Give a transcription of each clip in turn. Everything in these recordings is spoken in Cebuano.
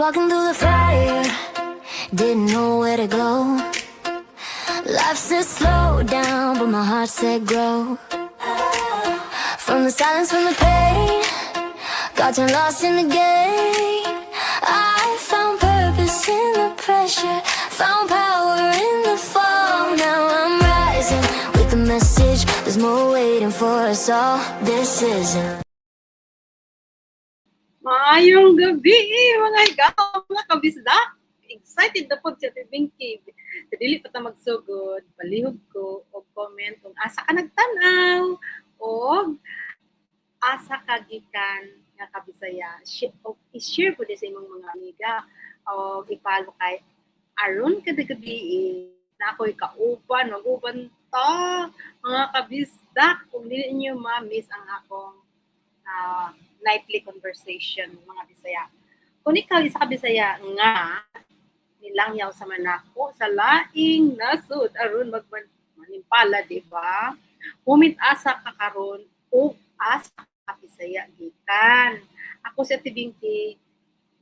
Walking through the fire, didn't know where to go. Life said slow down, but my heart said grow. From the silence, from the pain, got turned lost in the game. I found purpose in the pressure, found power in the fall. Now I'm rising with the message, there's more waiting for us all. This isn't Maayong gabi, mga higaw, mga kabisdak. Excited na po si Ate Binky. Sa dili pa ta magsugod, palihog ko og comment kung asa ka nagtan-aw og asa ka gikan nga kabisaya. Og i-share po sa imong mga amiga og i-follow kay aron kada gabi na ako'y kauban, mag-uban ta, mga kabisdak. Kung dili niyo ma-miss ang akong nightly conversation, mga Bisaya. Kung ikaw isa ka Bisaya nga nilangyaw sa manako sa laing nasud aron magman manimpala, di ba? Comment asa ka karon o asa ka Bisaya gikan. Ako si Ate Binky,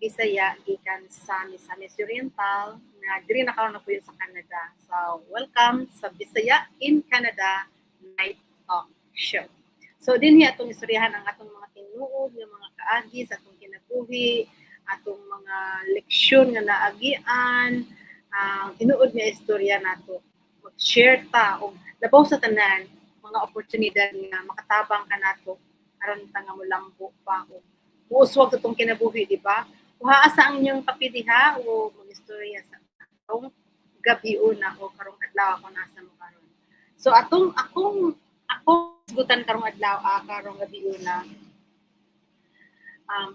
Bisaya gikan sa Misamis Oriental na diri na karon na po yun sa Canada. So welcome sa Bisaya in Canada Night Talk Show. So dinhi atong istoryahan ang atong mga tinuod nga mga kaagi sa atong kinabuhi, atong mga leksyon nga naagian, ang tinuod nga istorya nato. Mag-share ta og labaw sa tanan mga oportunidad nga makatabang ka nato aron ta nga molambo pa o muuswag sa atong kinabuhi, di ba? Kuhaa sa ang inyong kape diha o mag-istorya sa atong gabi una o karong adlaw ako nasa mo karon. So atong akong ako hisgutan karong adlaw, karong gabi una,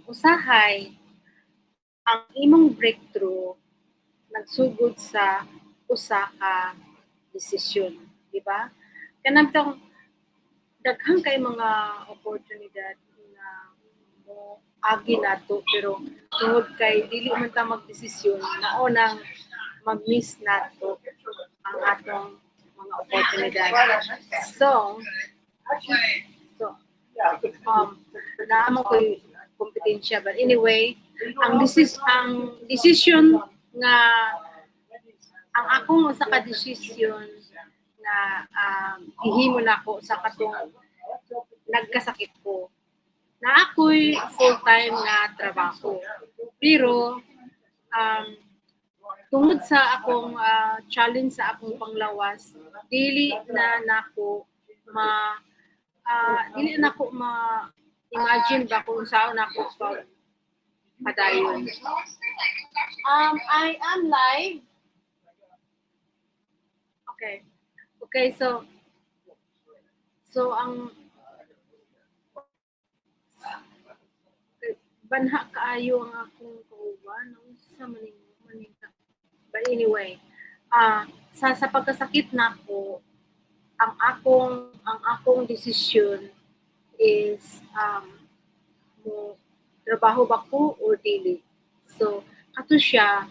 usahay ang imong breakthrough nagsugod sa usa ka desisyon, di ba? Kanang tong daghan kay mga oportunidad nga mo agi nato, pero tungod kay dili man ta magdesisyon, mao nang mag-miss nato ang atong mga oportunidad. So naa man ko'y kompetensya, but anyway, ang decision nga ang akong usa ka desisyon nga gihimo nako sa katong nagkasakit ko na ako'y full-time nga trabaho, pero tungod sa akong challenge sa akong panglawas, dili na nako ma imagine ba kung saan nako pag padayon. I am live. Okay. Okay, so ang banha kaayo ang akong kauban, unsa man ning maning. But anyway, sa pagkasakit nako, ang akong desisyon is mo trabaho ba ko or dili. So kato siya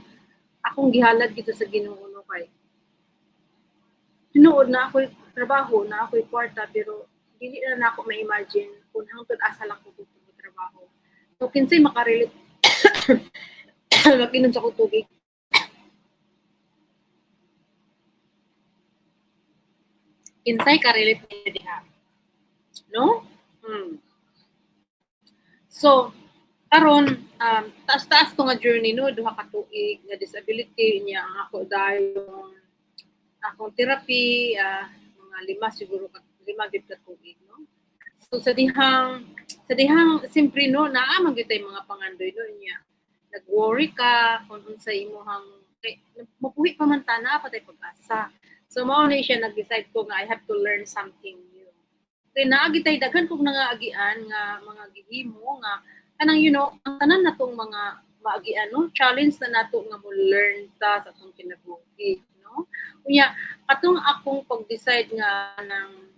akong gihalad dito sa Ginoo, no, kay tinuod na ako'y trabaho, na ako'y kwarta, pero dili na nako ma-imagine kung hangtod asa lang ko trabaho. So kinsay makarelate? Mag-inom sa akong tubig. Kinsay ka-relate niya diha? No? So, karon taas-taas to nga journey, no, 2 ka tuig nga disability niya ang ako dayon akong therapy, mga 5 siguro ka 5 gid ka tuig, no. So sa dihang simpre, no, naa man gyud tay mga pangandoy, no, niya nag-worry ka kung unsa imong kay mabuhi pa man ta, naa pa tay pag-asa. So mao ni siya nag-decide ko nga I have to learn something new. Kay naa gyud tay daghan kog nangaagian nga mga gihimo nga kanang ang tanan natong mga maagian, no, challenge na nato nga mo learn ta sa atong kinabuhi, no. Unya katong akong pag-decide nga nang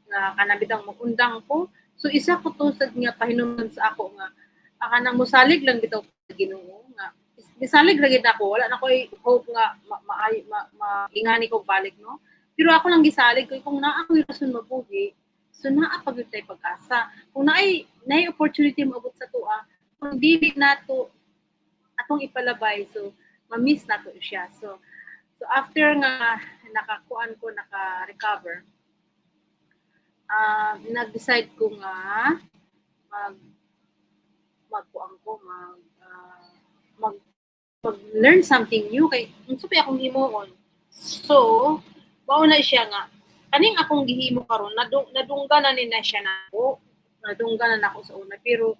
nga kanabitang magundang ko, so isa ko to sa nga pahinumdum sa ako nga kanang mosalig lang bitaw sa Ginoo nga gisalig ra gid ako, wala na koy hope nga ma, ma, ma, ma ingani ko balik, no, pero ako lang gisalig ko kung naa ako'y rason mabuhi, so naa pa gyud tay pag-asa kung naay opportunity moabot sa tua kung dili nato at Atong ipalabay, so ma-miss nato siya. So after nga nakakuan ko, naka-recover, nag-decide ko nga magkuan ko, mag learn something new kay unsa pa akong himuon. So, mao na siya nga kaning akong gihimo karon, nadungga na ni na siya nako. Nadungga na nako sa una, pero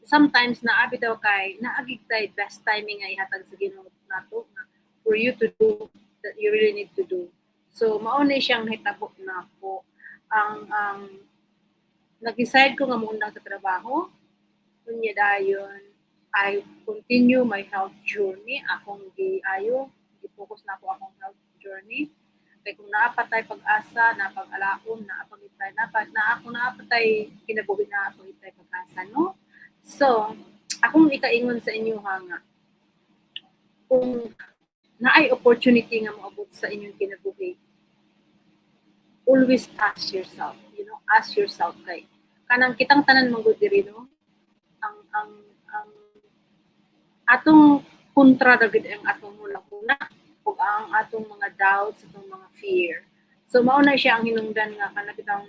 sometimes naa bitaw kay naa gyud tay best timing nga ihatag sa Ginoo nato nga for you to do that you really need to do. So mao na siyang nahitabo nako. Ang nag-decide ko nga muundang sa trabaho, unya dayon I continue my health journey. Akong giayo, gi-focus na ako akong health journey. Kay kung naa pa tay pag-asa, naa pag-alaom, naa pa tay naa na ako naa pa tay kinabuhi, naa pa tay pag-asa, no? So, akong ikaingon sa inyo ha nga kung naay opportunity nga moabot sa inyong kinabuhi, always ask yourself, ask yourself kay kanang kitang tanan man gud diri, no? Ang atong kontra ra gid ang atong huna-huna ug ang atong mga doubts, atong mga fear. So mao na siya ang hinungdan nga kana bitang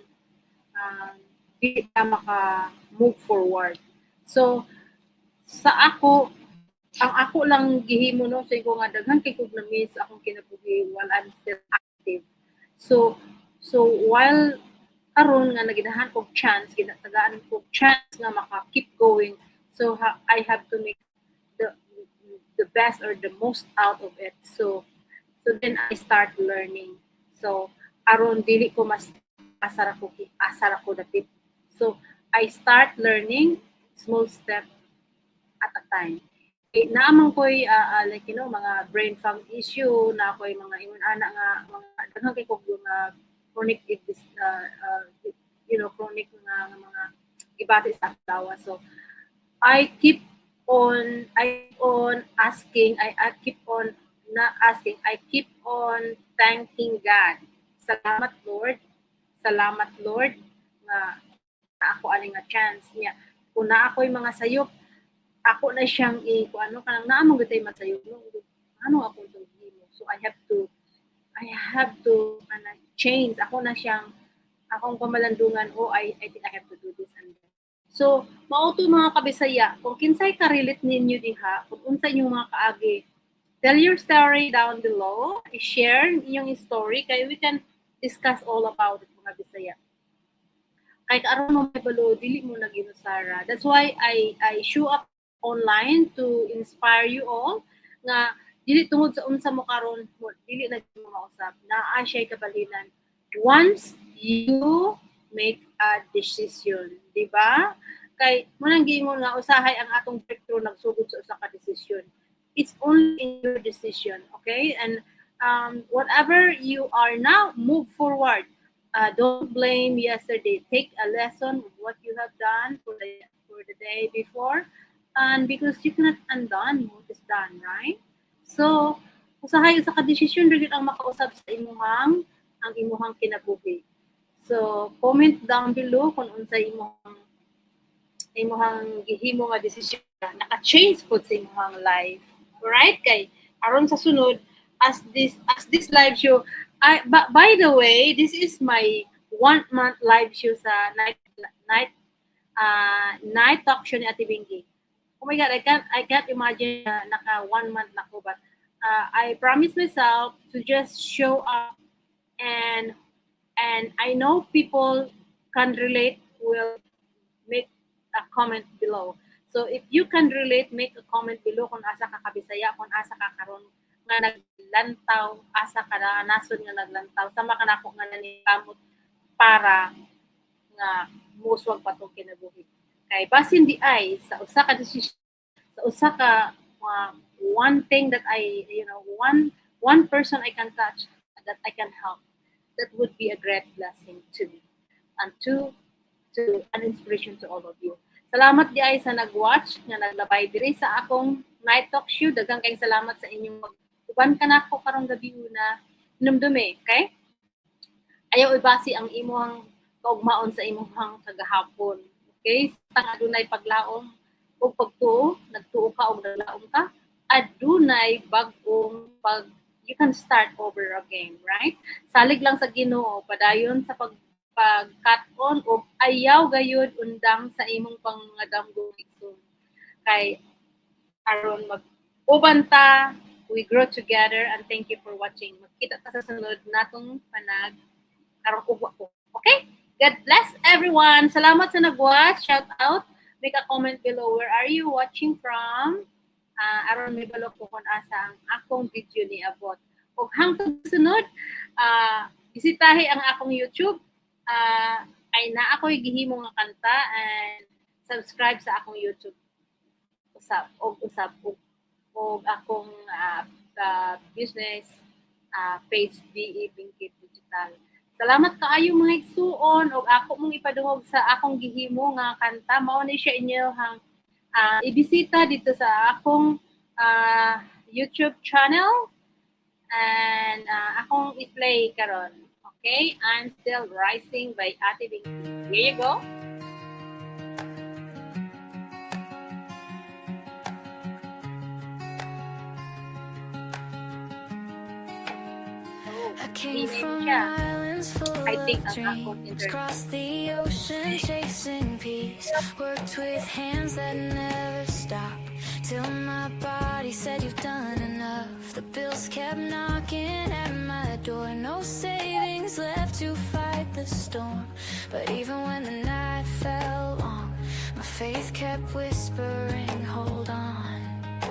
di ka maka move forward. So sa ako, ang ako lang gihimo, no, say ko nga daghan kay kog na-miss akong kinabuhi while I'm still active. So while karon nga naginahan kog chance, ginatagaan kog chance nga maka keep going, so I have to make the best or the most out of it. So then I start learning. So aron dili ko mas asa ra ko dapit. So I start learning small step at a time. Eh, naa man ko'y like mga brain fog issue na ako'y mga ingon ana nga mga daghan kay kog mga chronic chronic nga mga gibati sa lawas. So I keep on asking, I keep on na asking, I keep on thanking God. Salamat, Lord. Salamat, Lord, nga na ako ani nga chance niya. Kung naa ako'y mga sayop, ako na siyang i kung ano kanang naa man gyud masayop, no? Ano ako itong gihimo? So I have to ana change. Ako na siyang akong pamalandungan, "Oh, I think I have to do this and that." So, mao to, mga kabisaya, kung kinsay ka-relate ninyo diha, kung unsa inyong mga kaagi, tell your story down below, i-share inyong story kay we can discuss all about it, mga Bisaya. Kay aron mo mahibalo, dili mo nag-inusara. That's why I show up online to inspire you all nga dili tungod sa unsa mo karon mo dili na mo mausab. Naa siya'y kabalinan once you make a decision, di ba? Kay mao nang giingon nga usahay ang atong breakthrough nagsugod sa usa ka desisyon. It's only in your decision, okay? And whatever you are now, move forward. Don't blame yesterday. Take a lesson of what you have done for the day before, and because you cannot undone what is done, right? So, usahay usa ka desisyon ra gyud ang makausab sa imuhang ang imuhang kinabuhi. So, comment down below kung unsay imuhang gihimo nga desisyon na naka-change pod sa imuhang life. Alright? Kay aron sa sunod, as this live show, by the way, this is my one month live show sa night talk show ni Ate Bingi. Oh my God, I can't imagine na naka one month na ko, but I promise myself to just show up and I know people can relate, will make a comment below. So if you can relate, make a comment below kung asa ka kabisaya, kung asa ka karon nga naglantaw, asa ka na nasod nga naglantaw, sama ka nako nga naningkamot para nga muswag pa tong kinabuhi. Kay basin diay sa usa ka decision, sa usa ka one thing that I, you know, one one person I can touch, that I can help, that would be a great blessing to me and to an inspiration to all of you. Salamat diay sa nag-watch, nga naglabay diri sa akong night talk show. Daghang kayong salamat sa inyong uban kanako karong gabi una. Hinumdumi, okay? Ayaw ibasi ang imong kaugmaon sa imong kagahapon. Okay? Tang adunay paglaom ug pagtuo, nagtuo. ka og naglaom ka, adunay bag-ong pag you can start over again, right? Salig lang sa Ginoo, padayon sa pag cut-on og ayaw gayud undang sa imong pangadamgo, igsoon. Kay aron mag uban ta, we grow together, and thank you for watching. Magkita ta sa sunod natong panag karong ugwa ko. Okay? God bless everyone. Salamat sa nag-watch. Shout out. Make a comment below. Where are you watching from? Aron mahibalo ko kung asa ang akong video niabot. Ug hangtod sunod, bisitahi ang akong YouTube. Ay naa ako'y gihimo nga kanta and subscribe sa akong YouTube. Usab og usab og akong business page, DE Binky Digital. Salamat kaayo, mga igsuon, og ako mong ipadungog sa akong gihimo nga kanta. Mao ni siya, inyohang ibisita dito sa akong YouTube channel and akong i-play karon. Okay, "I'm Still Rising" by Ate Binky. Here you go. Oh, I came hinay from siya. Islands full I think of ang akong dreams, internet. crossed the ocean chasing peace, worked with hands that never stop, till my body said, "You've done enough." The bills kept knocking at my door, no savings left to fight the storm. But even when the night felt long, my faith kept whispering, "Hold on."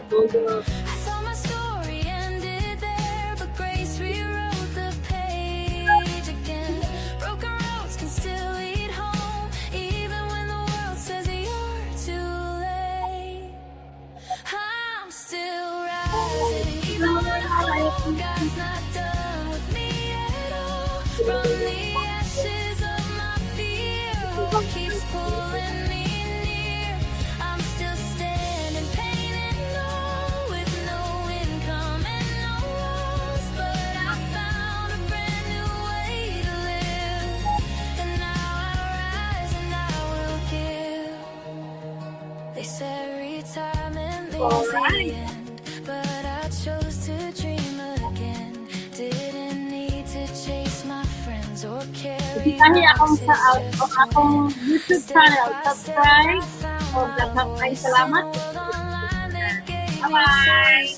Google. I thought my story ended there, but grace rewrote the page again. Broken roads can still lead home, even when the world says you're too late. I'm still rising, even when I fall. God's not done with me at all. From the ashes of my fear, hope keeps pulling me near. I'm still standing, pain and all, with no income and no walls. But I found a brand new way to live, and now I rise and I will give. They said retirement means the end, but I chose to dream again. Didn't need to chase my friends or carry Bisitahin akong boxes sa just to akong win. YouTube Step channel. by step, Subscribe. I found Og my daghang kay voice. salamat. In a world online that gave me Bye-bye. choice.